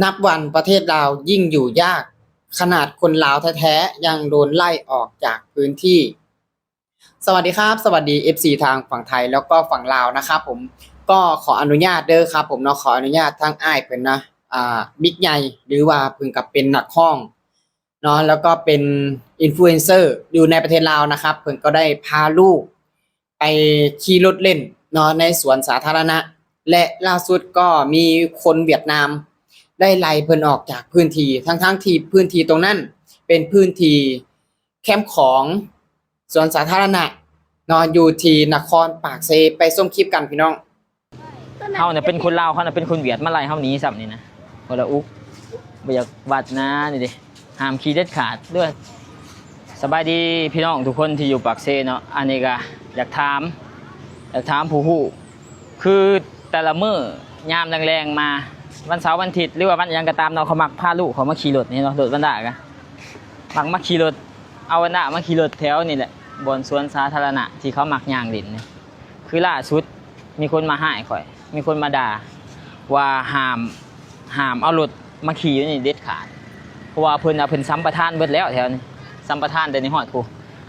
ນັບວັນປະເທດລາວຍິ່ງຢູ່ຍາກ, ຂະໜາດຄົນລາວແທ້ໆຍັງໂດນໄລ່ອອກຈາກພື້ນທີ່. ສະຫວັດດີຄັບ, ສະຫວັດດີເອັຟຊີທາງຝັ່ງໄທ ແລ້ວກໍຝັ່ງລາວນະຄັບຜົມ. ກໍຂໍອະນຸຍາດເດີຄັບຜົມເນາະ, ຂໍອະນຸຍາດທາງອ້າຍເພິ່ນນະ, ອ່າ, ບິກໃຫຍ່ ຫຼືວ່າເພິ່ນກໍເປັນນັກຮ້ອງເນາະ ແລ້ວກໍເປັນອິນຟລູເອັນເຊີຢູ່ໃນປະເທດລາວນະຄັບ. ເພິ່ນກໍໄດ້ພາລູກ ໄປຂີ່ລົດຫຼິ້ນເນາະ ໃນສວນສາທາລະນະ ແລະ ລ່າສຸດກໍມີຄົນຫວຽດນາມໄດ້ໄລ່ເພິ່ນອອກຈາກພື້ນທີ່ ທັງໆທີ່ພື້ນທີ່ຕົງນັ້ນເປັນພື້ນທີ່ແຄມຂອງສວນສາທາລະນະເນາະ ຢູ່ທີ່ນະຄອນປາກເຊ. ໄປຊົມຄລິບກັນພີ່ນ້ອງ. ເຮົານະເປັນຄົນລາວ ເຂົານະເປັນຄົນຫວຽດ ມາໄລ່ເຮົາໜີຊ້ຳນີ້ນະ. ບໍ່ລະອຸກ ບໍ່ຢາກວັດນານີ້ເດ້ ຫ້າມຂີ່ເດັດຂາດເດີ້. ສະບາຍດີພີ່ນ້ອງທຸກຄົນທີ່ຢູ່ປາກເຊເນາະ. ອັນນີ້ກະຢາກຖາມ ຢາກຖາມຜູ້ຮູ້ ຄືແຕ່ລະມື້ຍາມແລງໆມາ ວັນເສົາວັນອາທິດ ຫຼືວ່າວັນຫຍັງກໍຕາມເນາະ ເຂົາມັກພາລູກເຂົາມາຂີ່ລົດນີ້ເນາະ ລົດວັນດ້າກະ ມັກມາຂີ່ລົດ ເອົາວັນດ້າມາຂີ່ລົດແຖວນີ້ແຫຼະ ບ່ອນສວນສາທາລະນະທີ່ເຂົາມັກຍ່າງຫຼິ້ນນີ້. ຄືລ່າສຸດມີຄົນມາຮ້າຍຂ້ອຍ ມີຄົນມາດ່າວ່າຫ້າມ ຫ້າມເອົາລົດມາຂີ່ຢູ່ນີ້ເດັດຂາດ ເພາະວ່າເພິ່ນວ່າເພິ່ນສຳປະທານເບິດແລ້ວແຖວນີ້ ສຳປະທານແຕ່ນີ້ຮອດພຸ້ນ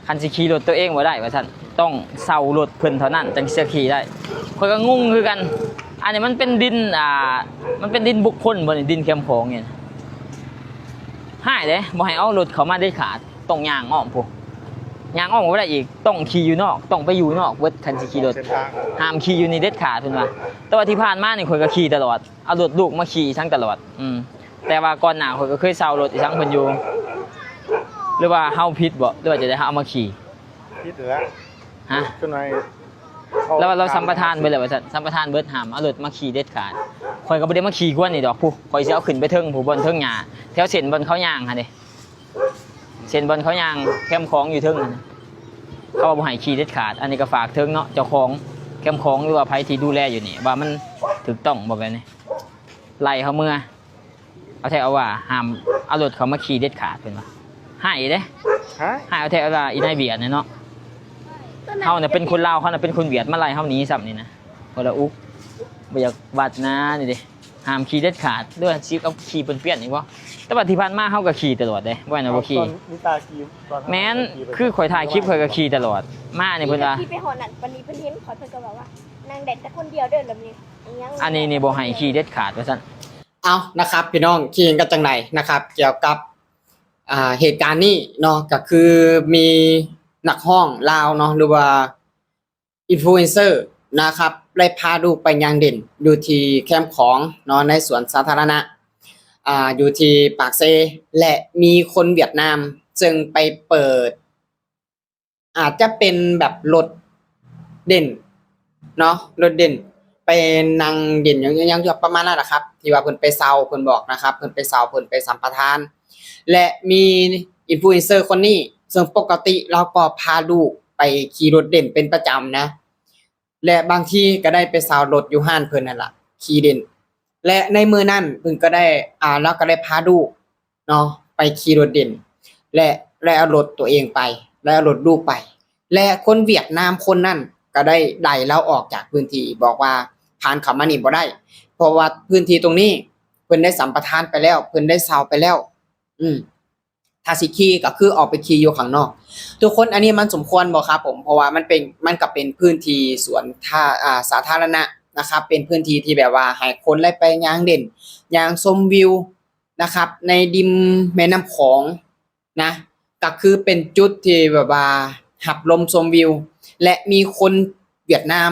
ຄັນຊິຂີ່ລົດໂຕເອງບໍ່ໄດ້ວ່າຊັ້ນ ຕ້ອງເຊົ່າລົດເພິ່ນເທົ່ານັ້ນຈັ່ງຊິຂີ່ໄດ້. ຂ້ອຍກໍງົງຄືກັນ ອັນນີ້ມັນເປັນດິນ ອ່າ ມັນເປັນດິນບຸກຄົນບໍ່ນີ້ ດິນແຄມຂອງນີ້ ຮ້າຍເດ້ ບໍ່ໃຫ້ເອົາລົດເຂົ້າມາເດັດຂາດ ຕ້ອງຍ່າງອ້ອມພຸ້ນ ຍ່າງອ້ອມກໍບໍ່ໄດ້ອີກ ຕ້ອງຂີ່ຢູ່ນອກ ຕ້ອງໄປຢູ່ນອກເບິດ ຄັນຊິຂີ່ລົດ ເສັ້ນທາງ ຫ້າມຂີ່ຢູ່ນີ້ເດັດຂາດເພິ່ນວ່າ. ແຕ່ວ່າທີ່ຜ່ານມານີ້ຂ້ອຍກໍຂີ່ຕະຫຼອດ ເອົາລົດລູກມາຂີ່ອີ່ສັງຕະຫຼອດ ອືມ ແຕ່ວ່າກ່ອນໜ້າຂ້ອຍກໍເຄີຍເຊົ່າລົດອີ່ສັງເພິ່ນຢູ່ ຫຼືວ່າເຮົາຜິດບໍ່ ຫຼືວ່າຈັ່ງໃດ ເຮົາເອົາມາຂີ່? ຜິດແລ້ວ ຮະ? ເຈົ້ານາຍ ລາວວ່າລາວສຳປະທານເບິດແລ້ວວ່າຊັ້ນ ສຳປະທານເບິດ ຫ້າມເອົາລົດມາຂີ່ເດັດຂາດ. ຂ້ອຍກໍບໍ່ໄດ້ມາຂີ່ກວນນີ້ດອກ ຜູ້ ຂ້ອຍຊິເອົາຂຶ້ນໄປເທິງຜູ້ ບ່ອນເທິງຫຍ້າ ແຖວເສັ້ນບ່ອນເຂົາຍ່າງຫັ້ນເດ້ ເສັ້ນບ່ອນເຂົາຍ່າງແຄມຂອງຢູ່ເທິງຫັ້ນ ເຂົາວ່າບໍ່ໃຫ້ຂີ່ເດັດຂາດ. ອັນນີ້ກໍຝາກເຖິງເນາະ ເຈົ້າຂອງແຄມຂອງ ຫຼືວ່າໃຜທີ່ດູແລຢູ່ນີ້ ວ່າມັນຖືກຕ້ອງບໍ່ແບບນີ້ ໄລ່ເຮົາເມືອ ເອົາແທ້ເອົາວ່າ ຫ້າມເອົາລົດເຂົ້າມາຂີ່ເດັດຂາດ ເພິ່ນວ່າ. ຮ້າຍເດ້ ຮ້າຍ ຮ້າຍເອົາແທ້ເອົາວ່າ ອີນາຍຫວຽດນີ້ເນາະ. ເຮົານະເປັນຄົນລາວ ເຂົານະເປັນຄົນຫວຽດ ມາໄລ່ເຮົາໜີຊ້ຳນີ້ນະ. ບໍ່ລະອຸກ ບໍ່ຢາກວັດນານີ້ເດ້ ຫ້າມຂີ່ເດັດຂາດ ຫຼືວ່າຊິເອົາຂີ່ປ່ຽນໆອີກບໍ່? ແຕ່ວ່າທີ່ຜ່ານມາເຮົາກໍຂີ່ຕະຫຼອດເດ້ ບໍ່ແມ່ນວ່າບໍ່ຂີ່. ຕອນມີຕາຂີ່ ຕອນ ແມ່ນ ເຮົາຂີ່ໄປ ຄືຂ້ອຍຖ່າຍຄລິບ ຂ້ອຍກໍຂີ່ຕະຫຼອດ ມານີ້ເພິ່ນວ່າ ຂີ່ໄປຮອດນັ້ນ ບັດນີ້ເພິ່ນເຫັນຂ້ອຍ ເພິ່ນກໍເວົ້າວ່າ ນັ່ງໄດ້ແຕ່ຄົນດຽວເດີ ລະມີຫຍັງ ອັນນີ້ນີ້ບໍ່ໃຫ້ຂີ່ເດັດຂາດວ່າຊັ້ນ. ເອົານະຄັບພີ່ນ້ອງ ຄິດເຫັນກັນຈັ່ງໃດນະຄັບ ກ່ຽວກັບ ອ່າ ເຫດການນີ້ເນາະ ກໍຄືມີນັກຮ້ອງລາວເນາະ ຫຼືວ່າອິນຟລູເອັນເຊີນະຄັບ ໄດ້ພາລູກໄປຍ່າງຫຼິ້ນຢູ່ທີ່ແຄມຂອງເນາະ ໃນສວນສາທາລະນະ ອ່າ ຢູ່ທີ່ປາກເຊ ແລະ ມີຄົນຫວຽດນາມເຊິ່ງໄປເປີດ ອາດຈະເປັນແບບລົດຫຼິ້ນເນາະ ລົດຫຼິ້ນ ໄປນັ່ງຫຼິ້ນຫຍັງໆ ປະມານນັ້ນລະຄັບ ທີ່ວ່າເພິ່ນໄປເຊົ່າ ເພິ່ນບອກນະຄັບ ເພິ່ນໄປເຊົ່າ ເພິ່ນໄປສຳປະທານ ແລະ ມີອິນຟລູເອັນເຊີຄົນນີ້ ເຊິ່ງປົກກະຕິລາວກໍພາລູກໄປຂີ່ລົດຫຼິ້ນເປັນປະຈຳນະ ແລະ ບາງທີກໍໄດ້ໄປເຊົ່າລົດຢູ່ຮ້ານເພິ່ນນັ້ນລະຂີ່ຫຼິ້ນ ແລະ ໃນມື້ນັ້ນເພິ່ນກໍໄດ້ ອ່າ ລາວກໍໄດ້ພາລູກ ເນາະ ໄປຂີ່ລົດຫຼິ້ນ ແລະ ໄດ້ເອົາລົດຕົວເອງໄປ ໄດ້ເອົາລົດລູກໄປ ແລະ ຄົນຫວຽດນາມຄົນນັ້ນກໍໄດ້ໄລ່ລາວອອກຈາກພື້ນທີ່ ບອກວ່າຜ່ານເຂົ້າມານີ້ບໍ່ໄດ້ ເພາະວ່າພື້ນທີ່ຕົງນີ້ເພິ່ນໄດ້ສຳປະທານໄປແລ້ວ ເພິ່ນໄດ້ເຊົ່າໄປແລ້ວ ອືມ ຖ້າຊິຂີ່ກໍຄືອອກໄປຂີ່ຢູ່ຂ້າງນອກ. ທຸກຄົນ ອັນນີ້ມັນສົມຄວນບໍ່ຄັບຜົມ? ເພາະວ່າມັນເປັນ ມັນກໍເປັນພື້ນທີ່ສວນທາ ອ່າ ສາທາລະນະນະຄັບ ເປັນພື້ນທີ່ທີ່ແບບວ່າໃຫ້ຄົນໄດ້ໄປຍ່າງຫຼິ້ນ ຍ່າງຊົມວິວ ນະຄັບ ໃນລິມແມ່ນ້ຳຂອງນະ ກໍຄືເປັນຈຸດທີ່ແບບວ່າຮັບລົມຊົມວິວ ແລະ ມີຄົນຫວຽດນາມ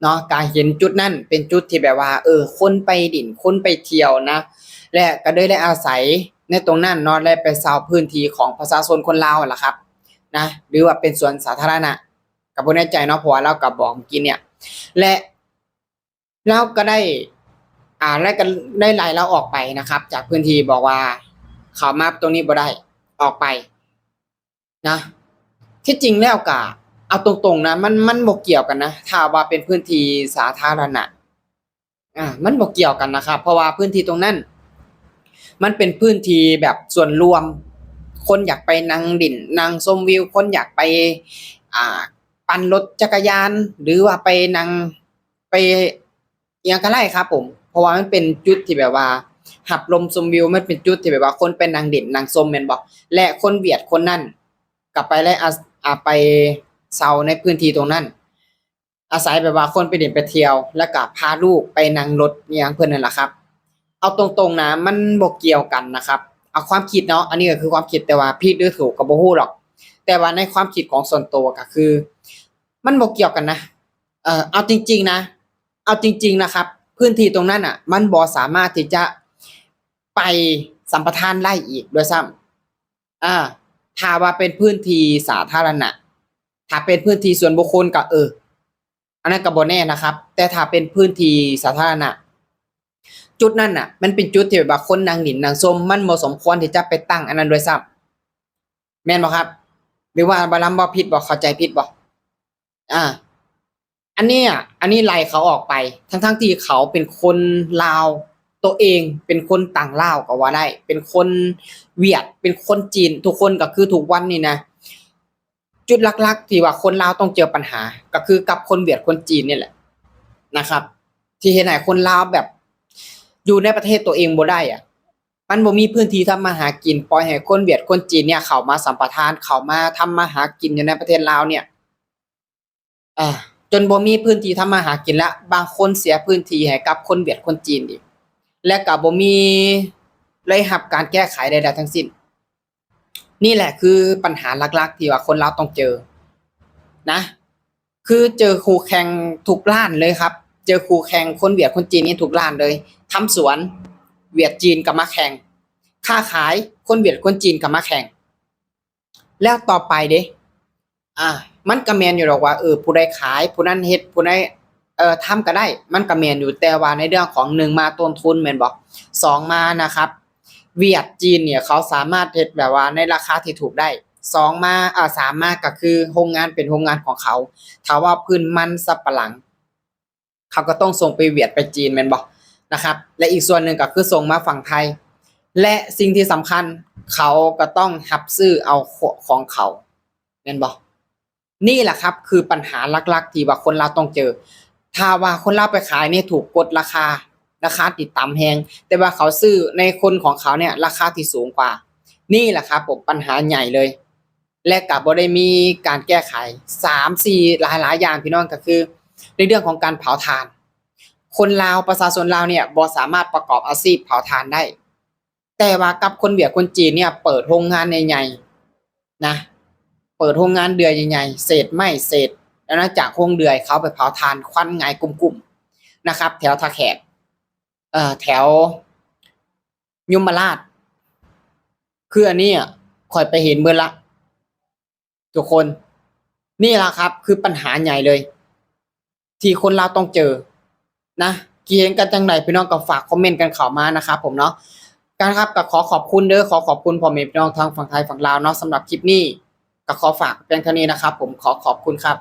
ເນາະ ກໍເຫັນຈຸດນັ້ນເປັນຈຸດທີ່ແບບວ່າ ເອີ ຄົນໄປຫຼິ້ນ ຄົນໄປທ່ຽວນະ ແລະ ກໍເລີຍໄດ້ອາໄສໃນຕົງນັ້ນເນາະ ແລະ ໄປເຊົ່າພື້ນທີ່ຂອງປະຊາຊົນຄົນລາວຫັ້ນລະຄັບນະ ຫຼືວ່າເປັນສວນສາທາລະນະ ກໍບໍ່ແນ່ໃຈເນາະ ເພາະວ່າລາວກໍບອກເມື່ອກີ້ນີ້ ແລະ ລາວກໍໄດ້ ອ່າ ແລະ ກໍໄດ້ໄລ່ລາວອອກໄປນະຄັບ ຈາກພື້ນທີ່ ບອກວ່າເຂົ້າມາຕົງນີ້ບໍ່ໄດ້ ອອກໄປນະ. ທີ່ຈິງແລ້ວກໍເອົາຕົງໆນະ ມັນ ມັນບໍ່ກ່ຽວກັນນະ ຖ້າວ່າເປັນພື້ນທີ່ສາທາລະນະ ອ່າ ມັນບໍ່ກ່ຽວກັນນະຄັບ ເພາະວ່າພື້ນທີ່ຕົງນັ້ນ ມັນເປັນພື້ນທີ່ແບບສ່ວນລວມ ຄົນຢາກໄປນັ່ງຫຼິ້ນ ນັ່ງຊົມວິວ ຄົນຢາກໄປ ອ່າ ປັ່ນລົດຈັກກະຍານ ຫຼືວ່າໄປນັ່ງ ໄປ ອີ່ຫຍັງກໍໄດ້ຄັບຜົມ ເພາະວ່າມັນເປັນຈຸດທີ່ແບບວ່າ ຮັບລົມຊົມວິວ ມັນເປັນຈຸດທີ່ແບບວ່າຄົນໄປນັ່ງຫຼິ້ນນັ່ງຊົມແມ່ນບໍ່? ແລະຄົນຫວຽດຄົນນັ້ນກໍໄປໄດ້ ອາ ອາ ໄປເຊົ່າໃນພື້ນທີ່ຕົງນັ້ນ ອາໄສແບບວ່າຄົນໄປຫຼິ້ນໄປທ່ຽວ ແລ້ວກໍພາລູກໄປນັ່ງລົດອີ່ຫຍັງເພິ່ນນັ້ນລະຄັບ. ເອົາຕົງໆນະ ມັນບໍ່ກ່ຽວກັນນະຄັບ ເອົາຄວາມຄິດເນາະ ອັນນີ້ກໍຄືຄວາມຄິດ ແຕ່ວ່າຜິດຫຼືຖືກກໍບໍ່ຮູ້ດອກ ແຕ່ວ່າໃນຄວາມຄິດຂອງສ່ວນໂຕກໍຄື ມັນບໍ່ກ່ຽວກັນນະ. ເອີ ເອົາຈິງໆນະ ເອົາຈິງໆນະຄັບ ພື້ນທີ່ຕົງນັ້ນນະ ມັນບໍ່ສາມາດທີ່ຈະໄປສຳປະທານໄດ້ອີກດ້ວຍຊ້ຳ. ອາ ຖ້າວ່າເປັນພື້ນທີ່ສາທາລະນະ ຖ້າເປັນພື້ນທີ່ສ່ວນບຸກຄົນກໍ ເອີ ອັນນັ້ນກໍບໍ່ແນ່ນະຄັບ ແຕ່ຖ້າເປັນພື້ນທີ່ສາທາລະນະ ຈຸດນັ້ນນະ ມັນເປັນຈຸດທີ່ແບບວ່າຄົນນັ່ງຫຼິ້ນນັ່ງຊົມ ມັນບໍ່ສົມຄວນທີ່ຈະໄປຕັ້ງອັນນັ້ນດ້ວຍຊ້ຳ ແມ່ນບໍ່ຄັບ? ຫຼືວ່າບ່າວລຳເວົ້າຜິດບໍ່? ເຂົ້າໃຈຜິດບໍ່? ອາ ອັນເນີ້ຍ ອັນນີ້ໄລ່ເຂົາອອກໄປ ທັງໆທີ່ເຂົາເປັນຄົນລາວ ໂຕເອງເປັນຄົນຕ່າງດ້າວກໍວ່າໄດ້ ເປັນຄົນຫວຽດ ເປັນຄົນຈີນ ທຸກຄົນກໍຄືທຸກວັນນີ້ນະ ຈຸດຫຼັກໆທີ່ວ່າຄົນລາວຕ້ອງເຈີບັນຫາ ກໍຄືກັບຄົນຫວຽດຄົນຈີນນີ້ແຫຼະນະຄັບ ທີ່ເຮັດໃຫ້ຄົນລາວແບບຢູ່ໃນປະເທດໂຕເອງບໍ່ໄດ້ອະ ມັນບໍ່ມີພື້ນທີ່ທຳມາຫາກິນ ປ່ອຍໃຫ້ຄົນຫວຽດຄົນຈີນເນີ້ຍເຂົ້າມາສຳປະທານ ເຂົ້າມາທຳມາຫາກິນຢູ່ໃນປະເທດລາວເນີ້ຍ ອາ ຈົນບໍ່ມີພື້ນທີ່ທຳມາຫາກິນລະ ບາງຄົນເສຍພື້ນທີ່ໃຫ້ກັບຄົນຫວຽດຄົນຈີນອີກ ແລະກໍບໍ່ມີ ໄດ້ຮັບການແກ້ໄຂໃດໆທັງສິ້ນ. ນີ້ແຫຼະຄືບັນຫາຫຼັກໆທີ່ວ່າຄົນລາວຕ້ອງເຈີນະ ຄືເຈີຄູ່ແຂ່ງທຸກຮ້ານເລີຍຄັບ ເຈີຄູ່ແຂ່ງຄົນຫວຽດຄົນຈີນນີ້ທຸກຮ້ານເລີຍ ທຳສວນຫວຽດຈີນກໍມາແຂ່ງ ຄ້າຂາຍຄົນຫວຽດຄົນຈີນກໍມາແຂ່ງ ແລ້ວຕໍ່ໄປເດ ອາ ມັນກໍແມ່ນຢູ່ດອກວ່າ ເອີ ຜູ້ໃດຂາຍ ຜູ້ນັ້ນເຮັດ ຜູ້ໃດ ເອີ ທຳກໍໄດ້ ມັນກໍແມ່ນຢູ່ ແຕ່ວ່າໃນເລື່ອງຂອງ ໜຶ່ງມາຕົ້ນທຶນແມ່ນບໍ່? ສອງມານະຄັບ ຫວຽດຈີນເນີ້ຍເຂົາສາມາດເຮັດແບບວ່າໃນລາຄາທີ່ຖືກໄດ້ ສອງມາ ອາ ສາມມາກໍຄືໂຮງງານເປັນໂຮງງານຂອງເຂົາ ຖ້າວ່າພືນມັນສຳປະຫຼັງ ເຂົາກໍຕ້ອງສົ່ງໄປຫວຽດໄປຈີນແມ່ນບໍ່ນະຄັບ ແລະອີກສ່ວນໜຶ່ງກໍຄືສົ່ງມາຝັ່ງໄທ ແລະສິ່ງທີ່ສຳຄັນ ເຂົາກໍຕ້ອງຮັບຊື້ເອົາຂອງເຂົາແມ່ນບໍ່? ນີ້ລະຄັບຄືບັນຫາຫຼັກໆທີ່ວ່າຄົນລາວຕ້ອງເຈີ ຖ້າວ່າຄົນລາວໄປຂາຍນີ້ຖືກກົດລາຄາ ລາຄາຕິດຕຳແຮງ ແຕ່ວ່າເຂົາຊື້ໃນຄົນຂອງເຂົາເນີ້ຍລາຄາທີ່ສູງກວ່າ ນີ້ລະຄັບຜົມ ບັນຫາໃຫຍ່ເລີຍ ແລະກໍບໍ່ໄດ້ມີການແກ້ໄຂ ສາມ ສີ່ ຫຼາຍໆຢ່າງພີ່ນ້ອງ ກໍຄືໃນເລື່ອງຂອງການເຜົາຖ່ານ ຄົນລາວ ປະຊາຊົນລາວເນີ້ຍບໍ່ສາມາດປະກອບອາຊີບເຜົາຖ່ານໄດ້ ແຕ່ວ່າກັບຄົນຫວຽດຄົນຈີນເນີ້ຍເປີດໂຮງງານໃຫຍ່ໆນະ ເປີດໂຮງງານເດືອຍໃຫຍ່ໆ ເສດໄມ້ເສດ ແລ້ວນອກຈາກໂຮງເດືອຍ ເຂົາໄປເຜົາຖ່ານ ຄວັນຫງາຍກຸ້ມໆນະຄັບ ແຖວທ່າແຂກ ເອີ ແຖວຍົມມະລາດ ຄືອັນນີ້ຂ້ອຍໄປເຫັນເບິດລະ ທຸກຄົນ ນີ້ລະຄັບຄືບັນຫາໃຫຍ່ເລີຍ ທີ່ຄົນລາວຕ້ອງເຈີນະ ຄິດເຫັນກັນຈັ່ງໃດ ພີ່ນ້ອງກໍຝາກຄອມເມັນກັນເຂົ້າມານະຄັບຜົມເນາະ ກັນຄັບ ກໍຂໍຂອບຄຸນເດີ ຂໍຂອບຄຸນພໍ່ແມ່ພີ່ນ້ອງທັງຝັ່ງໄທຝັ່ງລາວເນາະ ສຳລັບຄລິບນີ້ ກໍຂໍຝາກພຽງເທົ່ານີ້ນະຄັບຜົມ ຂໍຂອບຄຸນຄັບ.